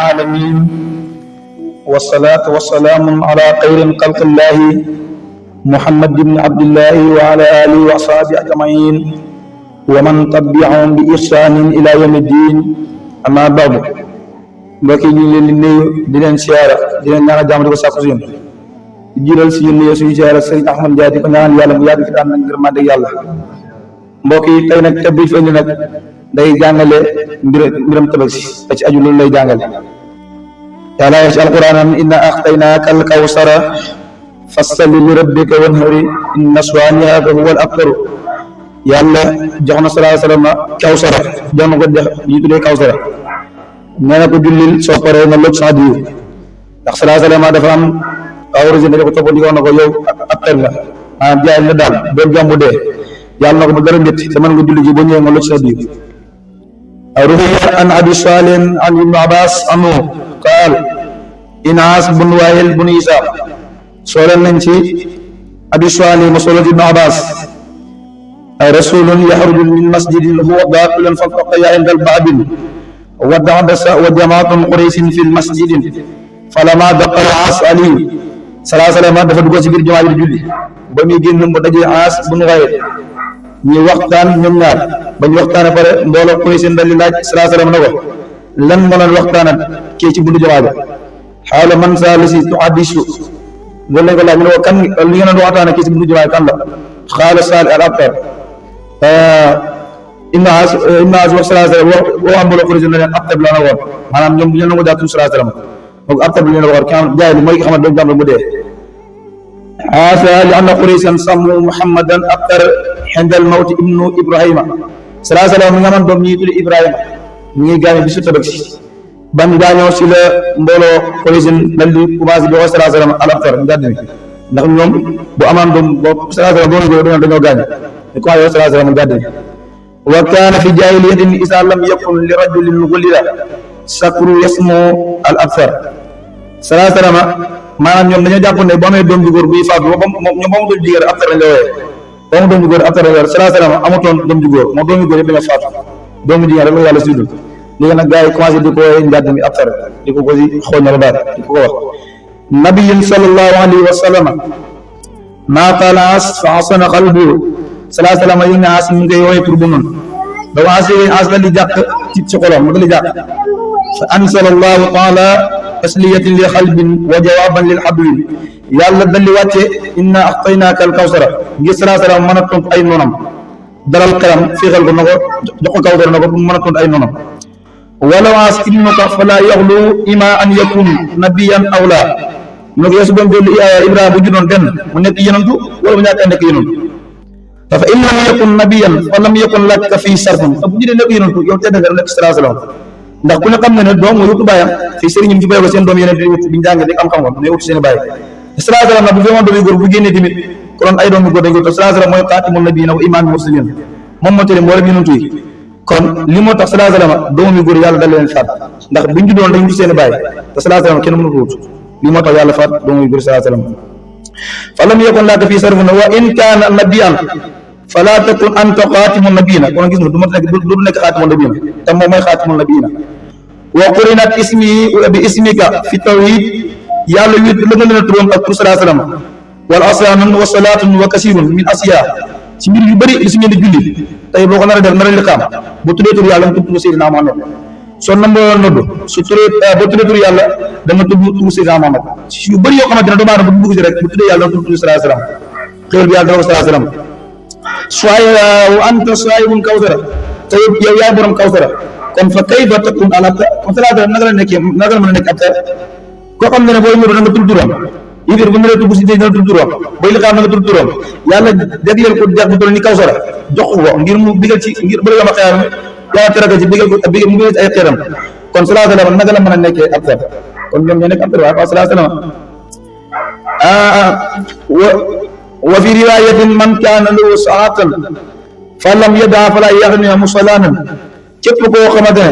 العالمين والصلاة والسلام على خير خلق الله محمد بن عبد الله وعلى آله وأصحابه أجمعين ومن تبعهم بإحسان إلى يوم الدين أما بعد mbokk yi ñu ngi leen di nuyu di leen siyaara di leen ñaanal jàmm di ko sàkku si yéen di jiital si yéen nuyu suñu siyaara sëriñ Ahmad Ndiaye di ko ñaanal yàlla mu yàgg fi daan nag ngërmande yàlla mbokk yi tey nag te bi fi indi nag day jàngale mbiram tabaski te ci aju loolu lay jàngale yàlla wax ci alquran inna a'taynaaka al-kawsara fassalli li rabbika wanhari inna shani'aka huwa al-abtar yàlla jox na sallallahu alayhi wa sallam kawsara jox na ko ñu tuddee kawsara nee na ko jullil soo paree nga loj sa adiyu ndax sallallahu alayhi wa sallam dafa am origine da ko topp di ko na ko yow ab ter nga maanaam jaay la daal doon jàmbu dee yàlla na ko ba dara métti te mën nga julli ji boo ñëwee nga loj sa adiyu ruwiya an abi salim an ibn abbas anhu qaal inaas bun waayil bun isaaq sooleen nañ ci abi salim solo ci ibn abbas rasulun yaxruju min masjidin huwa daaxilan faltaqiya inda al-ba'din ودعبس وجماعة قريش في المسجد فلما دخل عاص علي صلى الله عليه وسلم dafa dugg ci biir jumaa ji di julli ba muy génn mu dajee Aas bun Waayil ñu waxtaan ñoom ñaar ba ñu waxtaanee pare mbooloo Quraysh daal di laaj sallallahu alayhi wasallam ne ko lan moo leen waxtaanal kii ci buntu jumaa ji xaala man saa la si tuhaddisu loolu lañ ko laaj mu ne ko kan li ngeen doon waxtaanee kii ci buntu jumaa ji kan la xaala Saali al-Abtar Ibn Aas wax sallallahu alayhi wasallam wax mbooloo Quraysh ne leen Abtar la na woon maanaam ñoom ñu nangu daal sallallahu alayhi wasallam donc Abtar bi ñu la wax ki jaay li mooy ki xamante ne jàmm mu dee haasa li anna Qurayshan sammu Muhammadan Abtar inda al-mawt ibnu Ibrahima sallallahu alayhi wasallam mi nga man doom ñi tuddi Ibrahima ñu ngi gaañu bisu Tabaski ban gaañoo si la mbooloo Quraysh dal di commencé di wax sallallahu alayhi wasallam al-Abtar njàdd mi ndax ñoom bu amaan doom boobu sallallahu alayhi wasallam dañoo gaañu ñu commencé wax sallallahu alayhi wasallam njàdd mi wa kaana fi jaahiliyyatin izaa lam yakun li rajulin wulida sakru yasmu al-Abtar sallallahu alayhi wasallam maanaam ñoom dañoo jàpp ne boo amee doom ju góor buy faatu ñoom ba mu doon jigéen Abtar lañ la wooyee ba mu doom ju góor Abtar lañ la wooyee sallallahu alayhi wasallam amutoon doom ju góor moom doom ju góor yëpp dañoo faatu doomu jigéen rek la yàlla si dund léegi nag gars yi commencé di ko wooyee njàdd mi Abtar di ko si xooñal baat di ko wax nabiyyin sallallahu alayhi wa sallam maa qaala Aas fa hasuna qalbuhu sallallahu alayhi wasallam yéen Aas mu ngi koy woowee tur bu noonu ba Aas yooyu Aas dal di jàq ci xolam mu dal di jàq fa anzalallahu taala tasliyatan li qalbin wa jawaban lil habli yàlla dal di wàcce inna a'taynaaka al kawsara ngir sallallahu alayhi wasallam mën a tontu ay noonam dalal xelam féexal ko na ko jox ko kawsara na ko mën a tontu ay noonam walaw Aas ibnuka fala yaxlu ima an yakun nabiyan aw la mu ne ko yow su doon jël Ibrahima bu juddoon benn mu nekk yonantu wala mu ñàkk a nekk yonantu dafa in lam yakun nabiyan fa lam yakun laka fii sarfun bu ñu dee nekk yonantu yow tedd nga nekk sallallahu alayhi wasallam ndax ku ne xam ne doom mooy wutu bàyyam fii sëriñ ñi ci béy ko seen doom yeneen di wut biñu jàngee am xam-xam ne wutu seen bàyyi sallallahu alayhi wasallam nag bu fekkoon doom yu góor bu génnee tamit kon ay doom yu góor dañ ko toog sallallahu alayhi wasallam mooy xaatimun nabiyyiina wa imaamul mursaliin moom moo tere mboolem yonantu yi kon li moo tax sallallahu alayhi wasallam doom yu góor yàlla dal leen faat ndax buñ juddoon dañ wut seen bàyyi te sallallahu alayhi wasallam kenn mënu ko wut li moo tax yàlla faat doom yu góor sallallahu alayhi wasallam fa lam yakun laka fii sarfun wa in kaana nabiyyan fala takun anta xaatimun nabiyyiina kon gis nga du nekk xaatimun nabiyyiina te moom mooy xaatimun nabiyyiina wa qurinat ismi bi ismika fi tawhid yàlla wit la nga leen a turam ak pour sallallahu alayhi wasallam wal asyaanun wa salaatun wa kasirun min asiya ci mbir yu bëri li su ngeen di julli tey boo ko nar a def nar a liqaam bu tuddee tur yàlla nga tudd Seydina Muhammad soo namboo nodd su tuddee boo tuddee tur yàlla da nga tudd tur Seydina Muhammad yu bëri yoo xamante ne doomu aadama bu dugg si rek bu tuddee yàlla da nga tudd sallallahu alayhi wasallam xéwal bi yàlla dafa ko sallallahu alayhi wasallam wa anta saahibul kawsara te yow yaay borom kawsara kon fa kayfa takun al-abtar kon sallallahu alayhi wasallam naka la nekkee naka la mën a nekk abtar koo xam ne booy ñëw da nga tudd turam yéen bu ñu lay tudd si dina tudd turam booy liqaam na nga tudd turam yàlla jagleel ko dex bu toll ni kawsara jox ko ngir mu bigal ci ngir bëri ma xeeram yàlla tere ko ci bigal ko mu bigal ci ay xeeram kon sallallahu alayhi wasallam naka la mën a nekkee abtar kon ñoom ñoo nekk abtar waaye sallallahu alayhi wasallam wa fi riwaayatin man kaana lahu saatan fa lam yadaa fala yaxniya musalaanan képp koo xamante ne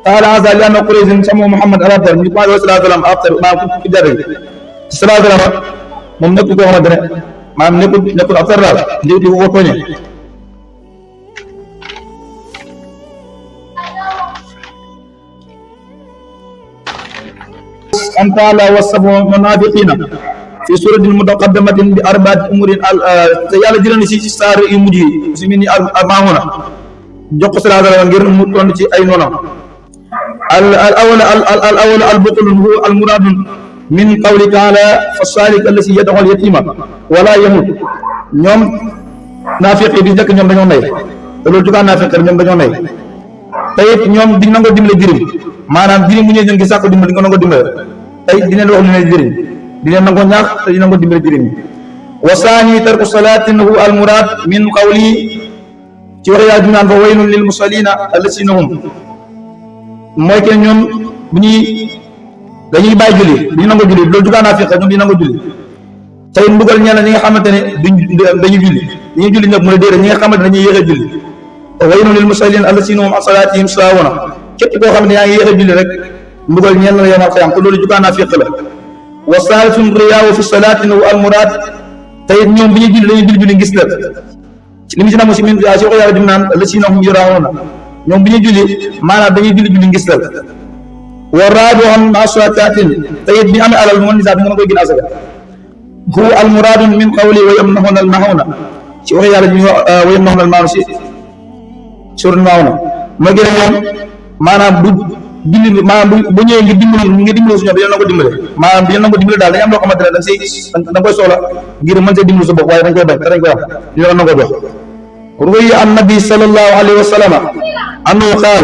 qaala haazaa li anna Qurayshan sammu Muhammad al-Abtar ñu ko sallallahu alayhi wasallam Abtar maa ko jare sallallahu alayhi wasallam moom nekkul koo xamante ne maanaam nekkul Abtar daal njëkk ko tooñee قال تعالى وصفوا المنافقين في سورة متقدمة بأربعة أمور يالا جيراني سي سار يمجي سميني الماهونا جوك صلى الله عليه وسلم غير متون سي اي نونام الأول البطل هو المراد من قول تعالى فالصالح الذي يدعو اليتيم ولا يموت ñoom naafiq yi di njëkk ñoom dañoo nay te loolu jugaa naafiq ñoom dañoo nay te it ñoom di nangoo dimbale jirim maanaam jirim bu ñëwee ñoom gi sàkko dimbale di nga nangoo dimbale tey dina wax lu ne jëriñ dina nangoo ñaax te dina nangoo dimbale jirim wa saani tarku salaatin hu al murad min qawli ci wax yaa dinaan fa waylun lil musallina allasina hum mooy ke ñoom bu ñuy dañuy bàyyi julli duñu nangoo julli loolu jugaa naafiq ñoom di nangoo julli tey mbugal ñeneen ñi nga xamante ne dañuy julli dañuy julli nag mu ne déedéet ñi nga xamante ne dañuy yéex a julli waylun lil musallin allasina hum an salaatihim saahuna képp koo xam ne yaa ngi yéex a julli rek mbugal ñeen la yawmal qiyaama te loolu jugaa naafiq la wa saalisun riyaawu fi salaatin wa al muraad tey ñoom bi ñuy julli dañuy julli ngis la li mu si namu si min si ko yàlla dim naan allasina hum yuraa'uuna ñoom bi ñuy julli maanaam dañuy julli ngis la wa raabi'un ma'a sadaqatin tey bi amee alal moom nisaab bi nga koy gën asaka هو المراد من قوله ويمنحون المعونة ci wax yàlla ñu ويمنحون المعونة si sur المعونة ma gën a ñoom maanaam bu julli maanaam bu ñëwee ngir dimbali su ñoom dañu la ko dimbale maanaam dañu la ko dimbale daal dañu am loo xamante ne da nga koy soxla ngir mën see dimbali sa bopp waaye dañ koy bañ te dañ koy am ñu la ko jox ruwiya an nabi sallallahu alayhi wa sallam annahu qaal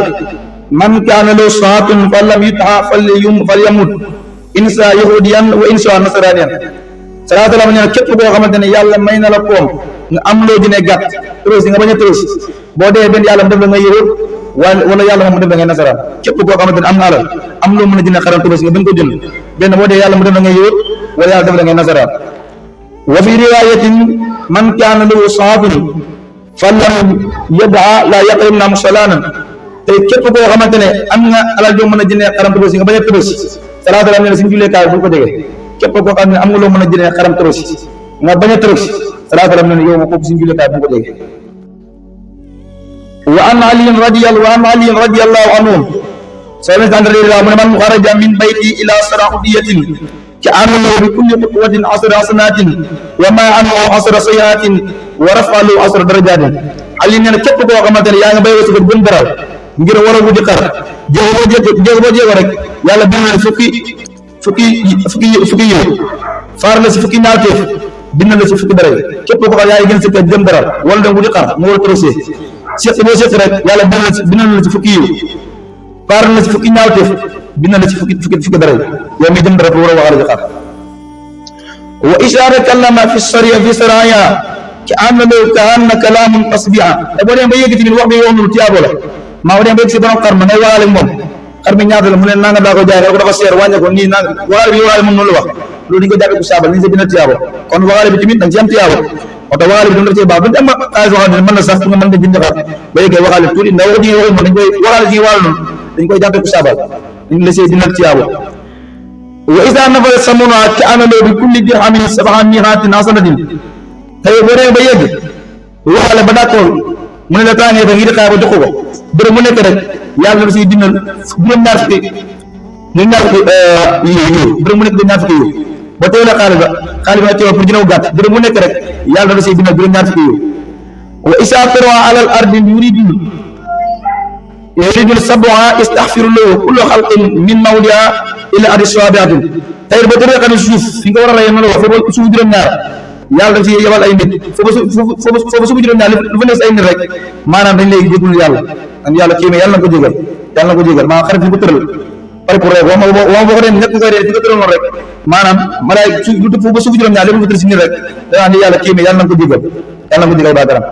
man kaana lahu saatun fa lam yut'a falyamut in saa yahudiyan wa in saa nasraniyan sallallahu alayhi wa sallam nee na képp koo xamante ne yàlla may na la koom nga am loo dine gàtt tërësi nga bañ a tërësi boo dee benn yàlla mu def la nga yëwut wala yàlla moom mu def la ngay nasaraan képp koo xamante ne am na alal am loo mën a dina xaram tërësi nga bañ ko jënd benn boo dee yàlla mu def la nga yëwut wala yàlla def la ngay nasaraan wa fi riwayatin man kaana lahu saatun fa lam yad'a la yaqrimna musalaanan te képp koo xamante ne am nga alal joo mën a jëndee xaram tërësi nga bañ a tërësi sallallahu alayhi wa sallam nee na suñu julleekaay bu ko jege képp koo xam ne am nga loo mën a jëlee xaram tërësi nga bañ a tërësi sallallahu alayhi wa sallam ne yow ma kooku suñu jullikaay bu ko jege wa an aliyin radiyallahu anhum soxna sant radiyallahu mu ne man xaraja min bayti ila saraxudiyatin ka annahu bi kulli xutwatin asra hasanatin wa ma anhu asra sayiatin wa rafalu asra darajatin ali nee na képp koo xamante ne yaa nga bay wasi ko gën daral ngir war a wuti xar jéego boo jéego rek yàlla bind na fukki yiw faar la si fukki ñaawteef bind la si fukki dara képp ko xam yaa ngi gën si kër jëm dara wala dem wuti xar mu war a trosé seq boo seq rek yàlla bind la si fukki yiw faar la si fukki ñaawteef bind la si fukki dara yow mi jëm dara pour war a waxal si xar wa ishaara kallama fi saraya ki ànd na ka anna kalaamun tasbiha da boo dem ba yëg tamit wax bi yow noonu tiyaabo la maa dem ba yëg si borom xar ma ngay waxaale moom xar mi ñaata la mu ne nanga daa ko jaay ko dafa seer wàññe ko nii nanga waxaale bi waxaale moom noonu la wax loolu di ko jàppee ku saabal ni sa dina tiyaabo kon waxaale bi tamit da nga ci am tiyaabo moo tax waxaale bi dama def cee baax bu am xaalis waxaale ne mën na sax pour nga mën nga jënd xar ba yëgee waxaale tuuti ndax wax ji nga waxee moom dañ koy waxaale ji nga waxaale noonu dañ koy jàppee ku saabal dañ la see dina tiyaabo wa isa nafara samuna ki analo bi kulli dirhamin sab'a mi'atin hasanatin tey boo demee ba yegg waxaale ba d'accord mu ne la tàngee ba ngi di xaar ba jox ko dërëm mu nekk rek yàlla dafa siy dindal juróom-ñaar fukki yiw dërëm mu nekk juróom-ñaar fukki yiw ba tey la xaalis ba teew pour dina ko gàtt dërëm mu nekk rek yàlla dafa siy dindal juróom-ñaar fukki yiw wa isa tara ala al ardi yuridul sab'a istaghfiru lahu kullu xalqin min mawdiha ila ardi sabiatin tey ba tey xam ne suuf fi nga war a rey ma la wax foofu suuf juróom-ñaar yàlla daf ci yebal ay nit foofu suuf juróom-ñaar lu fa nekk ay nit rek maanaam dañ lay jégul yàlla an yàlla kii mais yàlla na ko jégal maanaam xarit fi ko tëral pare pour rek wax boo ko dem ñett nga koy dee fi ko tëral noonu rek maanaam malaay foofu ba suuf juróom-ñaar lépp fa tëral si nit rek danaa ni yàlla kii mais yàlla na ko jégal baa daram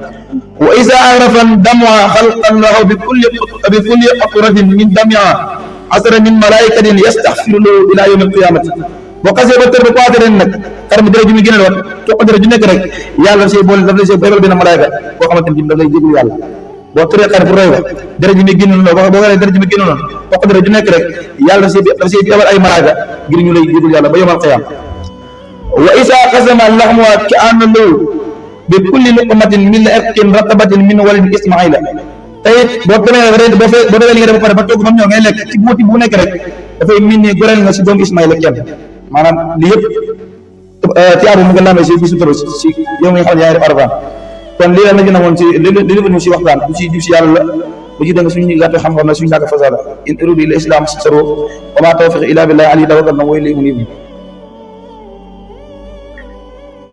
wa isa arafan damwa xalqan lahu bi kulli qatratin min damia asara min malaikatin yastaxfiru lahu ila yawmi alqiyamati boo xasee ba tër ba paase ren nag xar mi dara ju muy gën a doon toq dara ju nekk rek yàlla daf see boole daf lay see béybal benn malaayka boo xamante ni daf lay jéglu yàlla boo tëree xar pour rey ko dara ju muy génn noonu boo xoolee dara ju muy génn noonu toq dara ju nekk rek yàlla daf see béybal ay malaayka ngir ñu lay jéglu yàlla ba yawmal qiyaama wa isa qasama laxmuha ka anna lahu bi kulli luqmatin min aqin ratabatin min walid ismaila tey boo demee li nga def ba pare ba togg ba mu ñëw ngay lekk ci buuti bu nekk rek dafay min ne goreel nga si doomu Ismaïla kenn maanaam lii yëpp tiyaabu mu ngi lamee si bisu tëru si yow mi nga xam ne yaa ngi def arafaan kon lii la nañu namoon si li la ñu si waxtaan du si yàlla la bu ci dëng suñu gàtt xam-xam na suñu ñàkk fasaada in uridu illa islam saru wa ma tawfiq illa billah alayhi tawakkaltu wa ilayhi unib